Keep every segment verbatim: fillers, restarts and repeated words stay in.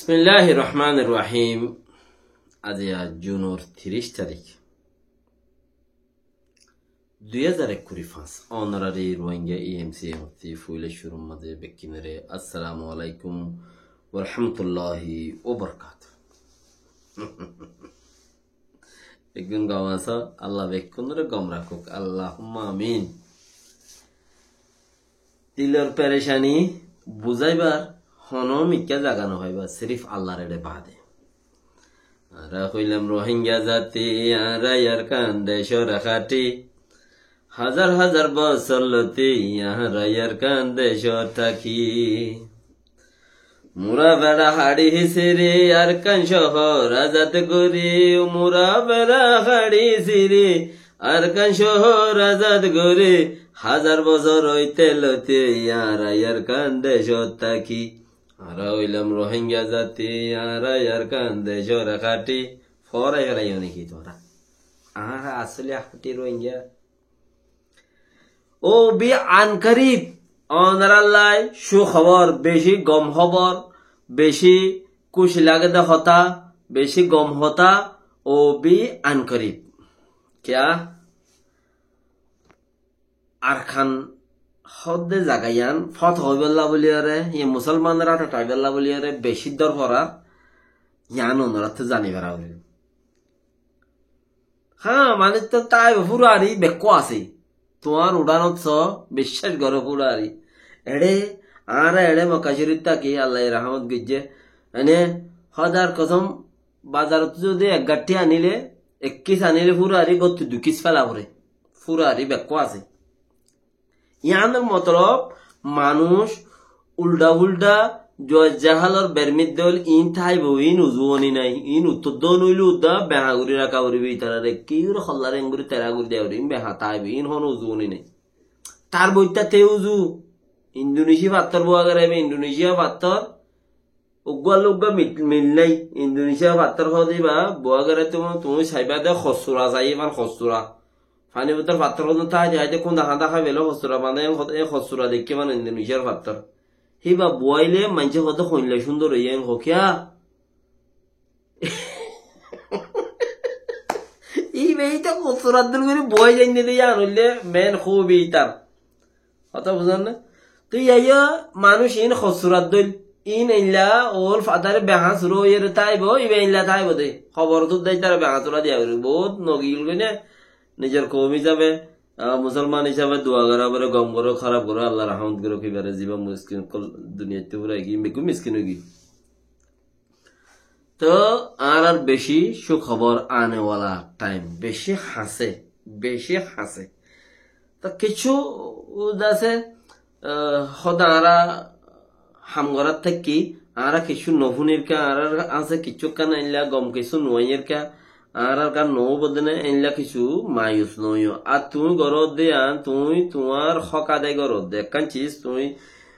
Bismilláhir Rohmánir Rohím. Aijja junor tiríc tarík, dui házar ekkuri fañs. Ónorari Rohingya E M C hottí foila cúrur mazé bekkúnore assalamu alaikum wa rahmatullahi wa barakatuhu. Beggún gom asó, Allah beggúnore gom rakók, Allahumma amin. Dilor perecani buzaibar hono mikká zaga no faiba, sirif Allahr ere bade. Añára hoilam Rohingya zati, añára Yarkan decor háti. Házar házar bosór lóti añára Yarkan decot táki. Mura bera hári siri Arkan cóhor azad gorí, mura bera hári siri Arkan cóhor azad gorí, házar bosór óite lóti añára Yarkan decot táki. Añára óilam Rohingya zati, añára Yarkan decor háti. Forai felaiyó niki tuáñra? Añára asóle háti Rohingya. Ó bi ankarib, ónorallai cúkhobor, beci gom hóbor, beci kúci lage de hotá, beci gom hotá, ó bi ankarib. Kiyá? Arkan hódde zaga yián fóto óibolla buliyóre, yé musolmanor átot aibólla buliyóre, beci dór forar, yián ónorattú zani bera óibo. Há, manúic to táibo, furari bekkú asé. Tuáñr uçánot só, biccác goró furari. Eçé, añára eçé Mokka Corif táki, Allaye rahámot goijjé. Ene, hódar kosóm, bazarot zodi ek gaththi anile, ek kis anile furari góttu dui kis fela foré. Furari bekkú asé. Yiánor motolob manúic ulda-fulda juwa jahalor bermir dol iín táibo, iín uzu óni nái, iín uttór dóu noóile udda behañ gorí raká foribó, itarare ki gorí hollár engori tera gorí deya foribó, iín behañ táibo, iín honó uzu óni nái. Tar boittá te uzu, Indonecia fattór bua geraibá, Indonecia fattór, uggúa loi uggúa mil, mil nái. Indonesia fattór hoó de íba, bua gere tuñí, tuñí saibá de hossura sai, íban hossura. Fani bútore fattór hoó de táke, aide kunda hañda hái fele hossura, bande en hot-, en hossura deikké íban Indonesiar fattór. Híba buaile maincé hoó de hoilla cúndor óiye, en hoó kiyá? Íba íta hossurar dóil gorí buai zainné de, yían óilde men kúbi ítar. Hotá buzón né? Toi yían manúic iín hossurar dóil. Iín eilla ól fadare behañsura óiyore táibo, íba eilla táibo de. Hoborot uddá ítare behañsura diya foribó. Bout nogi giyói né. Nizor koum hísabe, ah, musolman hísabe dua gorá foré, gom goró, háraf goró, Allah rahmot goró, íbare ziba miskin ókkol duniyaittú fúrai giyé, beggún miskin ói giyé. Toh añárar beci cúk hobor ane wala thaim, beci hañsé, beci hañsé. Toh kissú asé, ah, hoóde añára ham gorát táki, añára kissú nofúnir ká, añárar hañsé kissú ekkán eilla gom kissú nuaiyér ká, añárar ká noóibo de né, eilla kissú mayus noóiyo. Ar tuñí goródde yián, tuñí tuáñr hók adai goródde, ekkán ciz tuñí,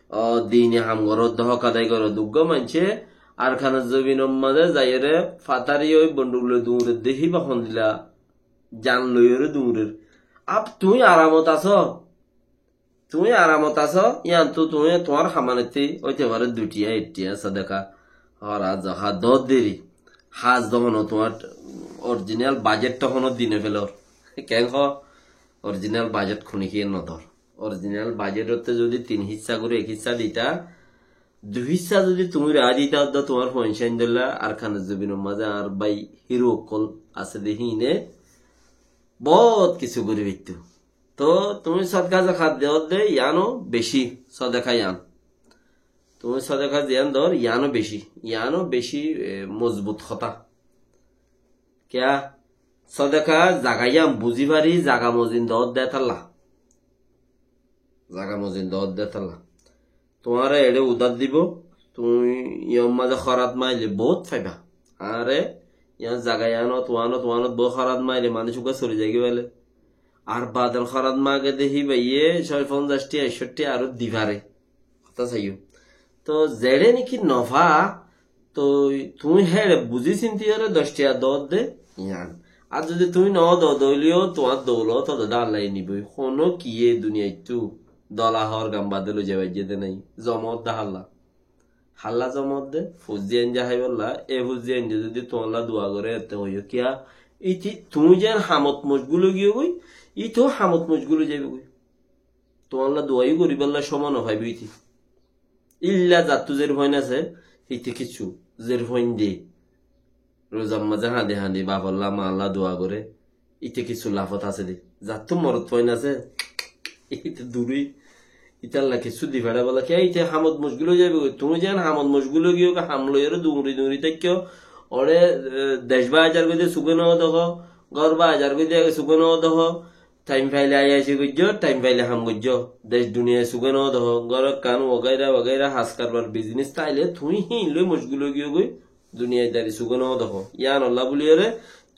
ah, dini ham goródde, hók adai goródde. Uggúa maincé Arkanor zobinor mazé zaiyóre fatari ói bonduk loi duñredde, híba hondilla jan loiyóre duñrer. Ab tuñí aramot asó, tuñí aramot asó, yíantu tuñí tuáñr hamanottí óite fare dui thiañ, ek thiañ sodaka, hóra, zakat, dór deri. Hás de honó tuáñr orijinal bajet to honó di no felor. Keén hoó, orijinal bajet kunikiye no dór. Orijinal bajetot te zodi tin hissá gorí ek hissá dita, dui hissá zodi tuñí raái dita, odda tuáñr fuain sáin dóilla Arkanor zobinor mazé añár bái híro ókkol asé de híine bout kissú gorí faittó. Toh tuñí sodaka zakat deódde yiáno beci sodaka yián. Tuñí sodaka ziyán dor yiáno beci, yiáno beci, e, mozbut hotá. Kiyá? Sodaka zaga yián buzí fari zaga mozin deódde tálla. Zaga mozin deódde tálla. Tuáñre eçé udár dibo, tuñí yór mazé hórat maile bout faiba. Añáre yían zaga yíanot, tuáñot, tuáñot bout hórat maile manúic uggúa sori zaigói bále. Ar bador hórat mage de híbaye cói fonzaic thiañ, ekcó thiañ aró di fare. Hotá saiyó. Toh zeçé niki nofá, Toi tuñí héçe buzí sintíyore doc thiañ doódde yián. Ar zodi tuñí noó doó de óile yó tuáñr doulot ódde Allaye nibói. Honó kiyé duniyaittú dola hoór gam bade loi zaibaijjé de nái. Zomot de Alla. Allah zomot de, fuzzi ain de háibolla, e fuzzi ain de zodi tuáñlla dua goré, ette hoiyó kiya, ite tuñí zen hamot mocgul ói giyó goi, ite ó hamot mocgul ói zaibo goi. Tuáñlla dua yó goríbolla cómoi no faibo ite. Illa zattú zer fuain asé, ite kessú zer fuain de. Rozar mazé hañdi hañdi bafolla maálla dua goré, ite kessú lafot asé de. Zattú morot fuain asé, ite duri, italla kessú di feçá bolla. Kiya ite hamot mocgul ói zaibo goi. Tuñí zen hamot mocgul ói giyó goi, ham loiyóre dungri dungri táikko. Ore, e, dec ba azar goi de sugé no dehó, gór ba azar goi de sugé no dehó. Thaim faile aiyaci goijjó, thaim faile ham goijjó. Dec duniyai sugé no dehó, gór ekkán wagaira wagaira has karbar biznes táile tuñí híin loi mocgul ói giyó goi, duniyai dari sugé no dehó. Yíanolla buliyóre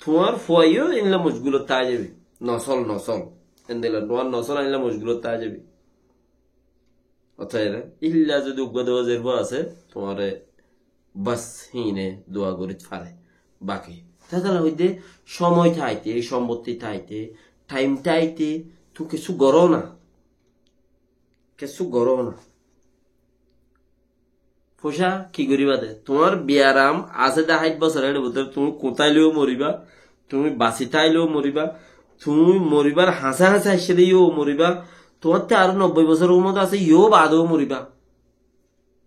tuáñr fuaiyó éilla mocgulot táki zaibi. Nosol, nosol. Endilla tuáñr nosol éilla mocgulot táki zaibi. Ótoba illa zodi uggwá dua zer fua asé, tuáñre bas híine dua gorít fare. Baki. Tetalla hoidde, cómoi táite, cómbotti táite, thaim táite, tuñí kessú goró na. Kessú goró na. Foicá ki goríba de? Tuáñr biyaram asé de háit bosór, ér bútore tuñí kutáileyo moriba, tuñí basi táileyo moriba, tuñí moribar hañsé hañsé aiccé de yó moriba, tuáñtte aró nobboi bosór umor asé, yó baade yó moriba.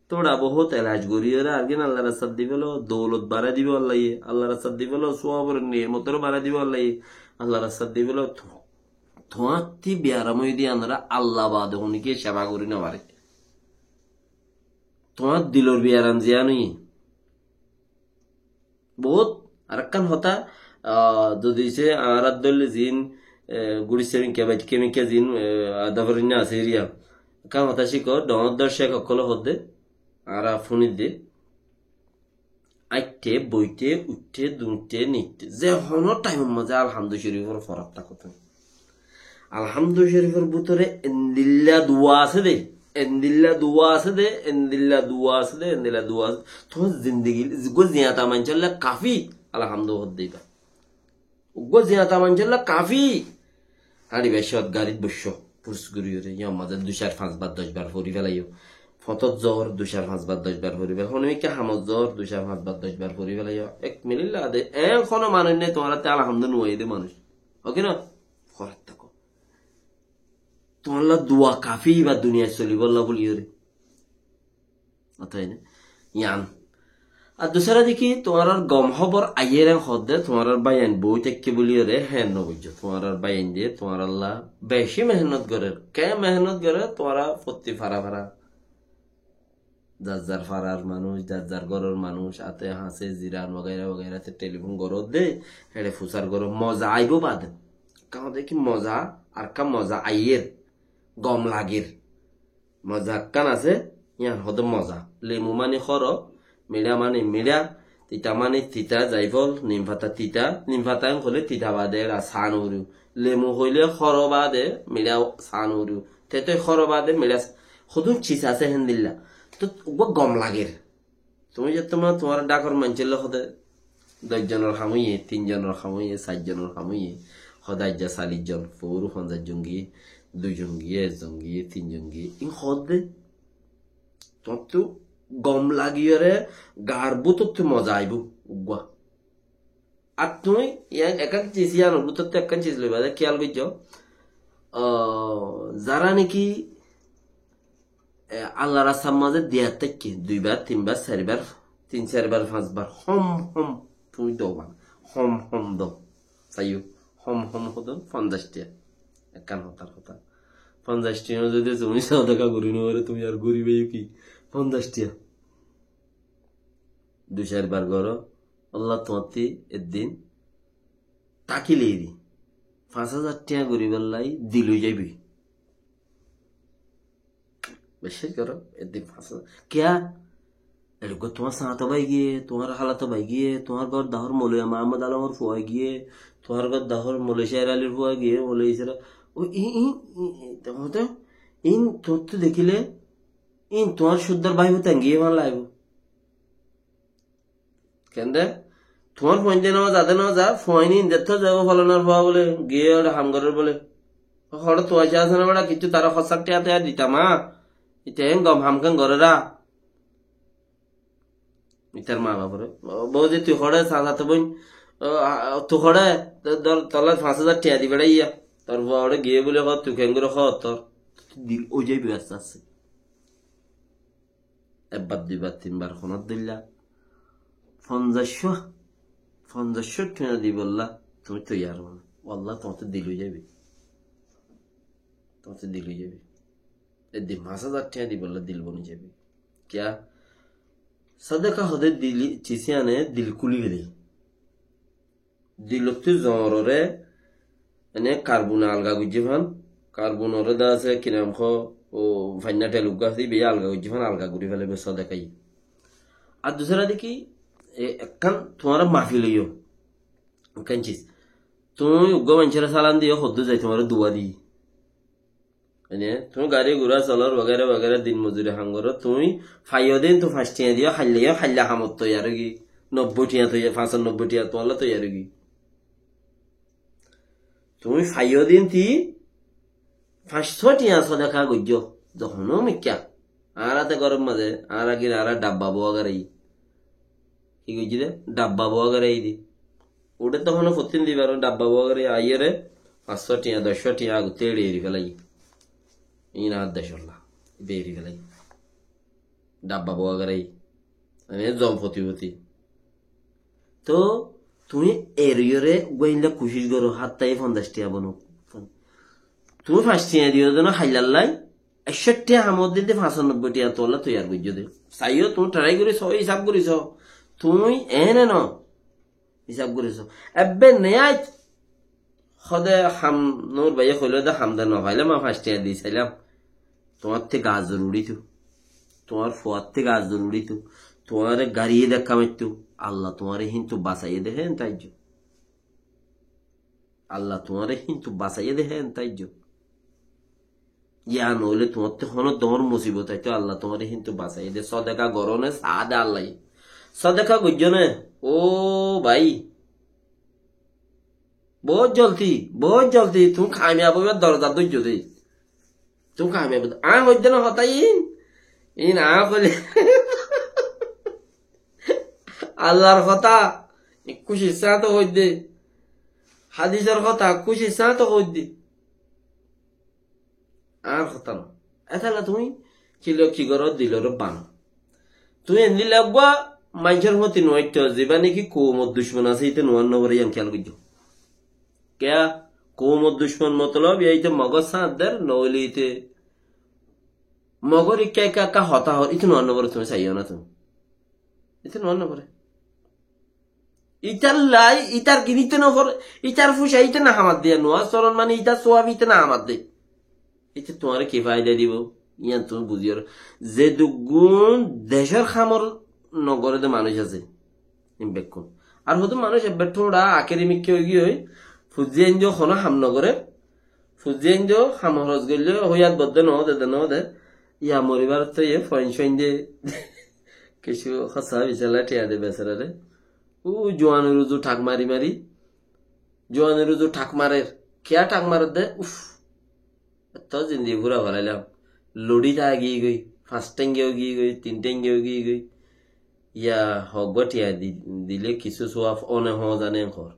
Tóra bohút elaj gorí ore argin Allar rastat di felo, doulot barái dibo Allaye, Allar rastat di felo, suwabor niyemotor barái dibo Allaye, Allar rastat di felo, tu-, tuáñtti biyaram óiye de anora Allah baade honikiye ceba gorí no fare. Tuáñr dilor biyaram ziyán óiye. Bout, arekkán hotá, ah, zodi se añárar dóilla zin, eh, guri semin ke bait kemi ke zin, eh, adabarinna asé eriya. Ekkán hotá cíko, dhoóñr dhoóñr cek ókkole hoó de, añára fúnir de. Aitte, boite, uithte, duñithte, nitte, ze honó thaimor mazé Alhamdu Corifor forat táko tuñí. Alhamdu Corifor bútore endilla dua asé de, endilla dua asé de, endilla dua asé de, endilla dua asé de. Tuáñr zindigi, uggwá ziyata maincólla kafi, Alhamdu hoó de ibá. Uggwá ziyata maincólla kafi. Hári bai cót garit boiccó, furs gorí ore, yían mazé dui sair fañs bar doc bar fori felaiyó. Fotót zor dui sair fañs bar doc bar fori felaiyó. Honó mikká hamot zor dui sair fañs bar doc bar fori felaiyó. Ek minit lage de, en honó manúic nái, tuáñratte Alhamdu nuaiyé de manúic. Óke na? Forat táko. Tuáñlla dua kafi ibá duniyait solibolla buliyóre. Ótoba ne? Yían. Ar dusára deki tuáñrar gom hóbor aiyér en hoó de, tuáñrar báiyain boói táikke buliyóre, héen no buijjó. Tuáñrar báiyain de, tuáñralla beci mehénnot gorér. Ke mehénnot gorér? Tuáñra fottí fara fara. Zar zar farar manúic, zar zar góror manúic, áte hañsé, ziran, wagaira wagaira te telifón goró de, héçe fusár goró, moza aibó baade. Ekkán hoó de ki moza, arekkán moza aiyér, gom lagér. Moza ekkán asé, yían hoó de moza. Lemu mani hóró, miçá mani miçá, tita mani tita, zaifol, nim fata tita, nim fata en hoilé tita baade eçá sán uriu. Lemu hoilé hóró baade miçá sán uriu. Tetoi hóró baade miçá s-, hodún cis asé héndilla. Tóu uggwá gom lagér. Tuñí zettó ma tuáñr dhákor maincólla hoó de doc zonor ham óiye, tin zonor ham óiye, sair zonor ham óiye, hoó de aijja sallic zon, foóru fonzaic zon giyé, dui zon giyé, ek zon giyé, tin zon giyé, in hoó de. Tuáñttu gom lagiyóre gar bútottu moza aibó uggwá. Ar tuñí yían ekkán cis, yíanor bútottu ekkán cis loiba de, kiyal goijjó. Ah, zará niki, e, Allar rastar mazé diyat táikke, dui bar, tin bar, sair bar, tin sair bar, fañs bar, hom hom tuñí doo bana, hom hom doo. Saiyó, hom hom hodún fonzaic tiya. Ekkán hotár hotá. Fonzaic tiya zodi tuñí sodaka gorí no faro, tuñí ar goríba yó ki? Fonzaic tiya. Dui sair bar goró, Allah tuáñtti eddin tákile di. Fañs házar tiya goríballá dil ói zaibo. Biccác goró, eddin fañs házar. Kiyá? Eçé tuáñr sañto bái giyé, tuáñr hálato bái giyé, tuáñr gór dahór moulovi Muhammod Alomor fua giyé, tuáñr gór dahór moulovi Cér Alir fua giyé, moulovi Isra-, ó, i, i, i, i, tuáñrttu dekíle, in tuáñr cúddor bái bóin giyé fán laibo. Kende? Tuáñr fuain de no za, de no za, fuain in de to zaibo, folanar fua bóle, giyé óre ham gorér bóle. Hoçé tuáñr asé na beça, kissú tará hossá tiya tiya ditam, a? Ite en gom ham ken gorér, a? Ítar maa baforé. Bou de tui hoçé, sasat bóin, o, a, a, tui hoçé, to-, tor, tolla fañs házar tiañ di beçaiya. Tor fua hoçé giyé buli hoó, tui keéngori hoó, tor dil ói zaibo aste aste. Ekbar, duibar, tinbar honót dilla. Fonzaiccó, fonzaiccó tiañ dibolla tuñí toiyar óna. Walla tuáñttu dil ói zaibo. Tuáñttu dil ói zaibo. Edde fañs házar tiañ dibolla dil boni zaibo. Kiyá? Sodaka hode dil, cisiyane dil kúli fele. Dilottú zoñroré, ene karbune alga goijjé fán, karbunoré de asé, ki nam hoó, o fainna thail uggúa asé, íba alga goijjé fán, alga gorí félaibo sodakaye. Ar dusára de ki, e, ekkán tuáñra mafi loiyó, ekkán cis. Tuñí uggúa maincóre salam diyó, hoddúr zai tuáñre dua di. Ene, tuñí gari gura solor, wagera wagera, din mozuri ham goró, tuñí faiyó de híntu fañs tiañ diyó, hailla yó, hailla hamot toiyar óigi, nobboi tiañ toiyar, fañsanobboi tiañ tuáñlla toiyar óigi. Tuñí faiyó de híntu fañs cót tiañ sodaka goijjó, zehón mikká. Añára de góror mazé, añára gin añára dabba bówa goráiyi. Ki goijjí de? Dabba bówa goráiyi de. Uçé de honó fottín dibar, dabba bówa goráiyi aiyóre, fañs cót tiañ, doc cót tiañ agottí eri eri félaiyi. Iín añár decólla. Iba eri félaiyi. Dabba bówa goráiyi. Mane zom foti foti. Toh, tuñí eriyóre uggúa eilla kucíc goró, hátta e fonzaic tiañ bono. Tuñí fañs tiañ diyó de no haillallái, ekcó tiañ hamot dil de fañsanobboi tiañ tuáñlla toiyar goijjó de. Saiyó, tuñí tharai gorí só, hísab gorí só. Tuñí ene no. Hísab gorí só. Ebbe nehayet hode ham, Nur báiye hoiló de ham de no failám, añí fañs tiañ di sailam. Tuáñtte gaa zoruri to. Tuáñr fuatte gaa zoruri to. Tuáñre gariye dhekka maitto. Allah tuáñre híntu basaiyé de hé entaijjo. Allah tuáñre híntu basaiyé de hé entaijjo. Yá noóile tuáñtte honó doñr musibot aitó, Allah tuáñre híntu basaiyé de. Sodaka goró né, saá de Allaye. Sodaka goijjó né, ó bái. Bout joldi, bout joldi, tuñí kamiyab óibar dorza dóijjo de. Tuñí kamiyab óibar. Aññí hoidde no hotá iín, iín aññí hoilé. Allar hotá, kúcir sáñte hoidde. Hadisor hotá, kúcir sáñte hoidde. Añár hotá no. Etálla tuñí ki lo-, ki goró, diloré bano. Tuñí endilla eggúa maincór foti nuaitto, zibá niki koumor ducmon asé, íte nuar no foré, yián kiyal goijjó. Kiyá? Koumor ducmon motolob, yá íte Mogor sáñt der, noóile íte Mogor ikká ikká ikká hotá hoór, íte nuar no foré, tuñí saiyó na tuñí. Íte nuar no foré. Ítar lai, ítar gin íte no foré, ítar fucá íte no hamadde, nuar soron mane ítar suab íte no hamadde. Íte tuáñre ki faida dibo? Yián tuñí buzíyor. Zeduggún decór hamor no goré de manúic asé, in bekkún. Ar hodún manúic ebbe thóñra akeri mikká óigiyoi, fuzzí aindó honó ham no goré, fuzzí aindó ham horos goillé, hóiyat bodde no de, de no de, yá moribar to ye foin soin de, kessú hossá bisala thiañ de beserare. Ú juanor uzu thak mari mari, juanor uzu thak marer. Kiyá thak marer de? Uf. Etó zindigi fura felailám. Lori ta giyégoi, fañs thengiya giyégoi, tin thengiya giyégoi. Yá hoggúa thiañ di-, dile kissú suwaf one hoó zane en hor.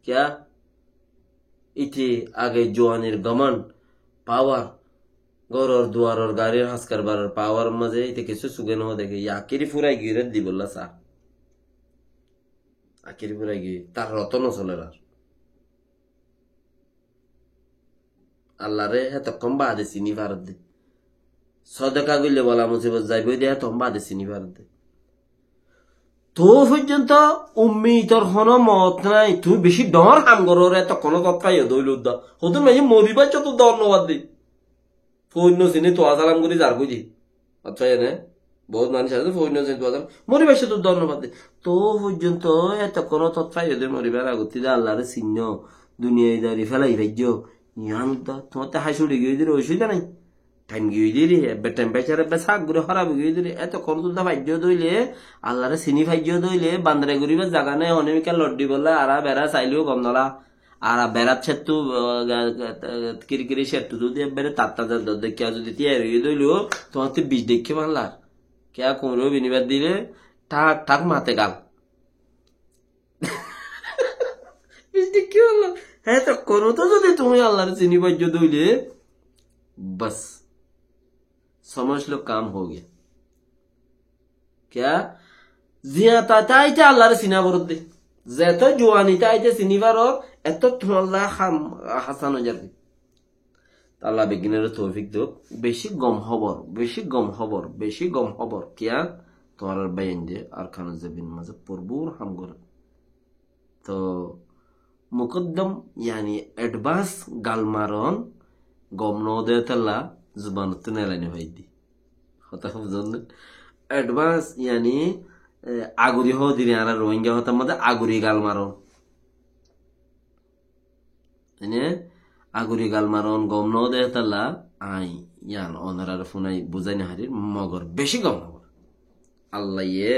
Kiyá? Íte age juanir gomon, pawar, góror duaror garir haskar baror pawar mazé íte kissú suge no deke. Yá akeri furai giyóre dibolla sa. Akeri furai giyóre. Tar roto no soler ar. Allaré hétokkón baade siní faredde. Sodaka goille bala musibot zaibói de hétokkón baade siní faredde. Toó foijjonto ummitor honó moot nái, tuñí bicí dhoóñr ham goróre hétokkónot ot faiyó de óilodda. Hodún maiyé moribár cót dhoóñr no faredde. Foóin no siné tuá salam gorí zargói de. Accá, ene bout manúic asé, foóin no siné tuá salam. Moribár cót dhoóñr no faredde. Toó foijjonto hétokkónot ot faiyó de, moribár agottí de Allaré sinnó, duniyai dari félai faijjó. Yián udda, tuáñtte háic uçi giyói de re, ocubida nái. Thaim giyói de re, ebbe temperature ebbe sak gori hóraf giyói de re, hétokkónot udda faijjó de óile, Allaré siní faijjó de óile, bandare goribar zaga nái, honemikká loddibolla, ara bera saileyó gom nola. Ar berat cettu, ah, ga-, ga-, ga-, kirikiri cettu zodi ebbere tatta zar dor dekkiya zodi tiyar oiye de óileyo, tuáñtte bic dekkiye fanlar. Kiyá kuñre binibar dile, Thák, thák mate gal. Biccí ki óilo? Hé, to kono to zodi tuñí Allaré sini faijjó de óile, bas. Somoj log kam ho giya. Kiya? Ziyata táite Allaré sina foredde. Zeto juwani táite sini faror, eto tuáñlla ham hasan ói zarde. Allah beggúnore toufik douk. Beci gom hóbor, beci gom hóbor, beci gom hóbor. Kiya? Tuáñrar báiyainde Arkanul Zabin mazé forbur ham gorer. To mukoddom, yani advance gal maron gom no de tolla zubanottú nelai no faidde. Hotá buzón né? Advance, yani, eh, aguri hodiri añára Rohingya hotár mazé aguri gal maron. Ene aguri gal maron gom no de tolla, añí yián onorare funai buzai no farir, mogor beci gom hóbor. Allaye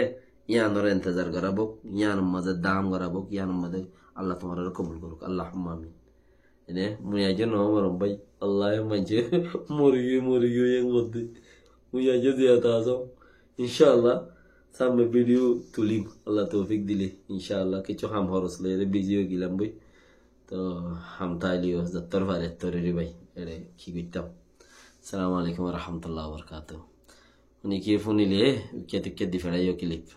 yiánor entezar gorabok, yiánor mazé dam gorabok, yiánor mazé Allah tuáñrare kobul goruk, Allahumma amin. Ene mui aijjó no morom bái, Allaye maincé morigiyói, morigiyói en goddé. Mui aijjó ziyata asóm. Incállah, samme video tulim, Allah toufik dile. Incállah, kessú ham horos loi ere busy ói gelam bái. To ham táileyo zattór fari ettór eri bái, ere ki goittám. Assalamu alaikum wa rahmatullahi wa barakatuhu. Mane ki funile, uikká tuikká di felaiyó clip.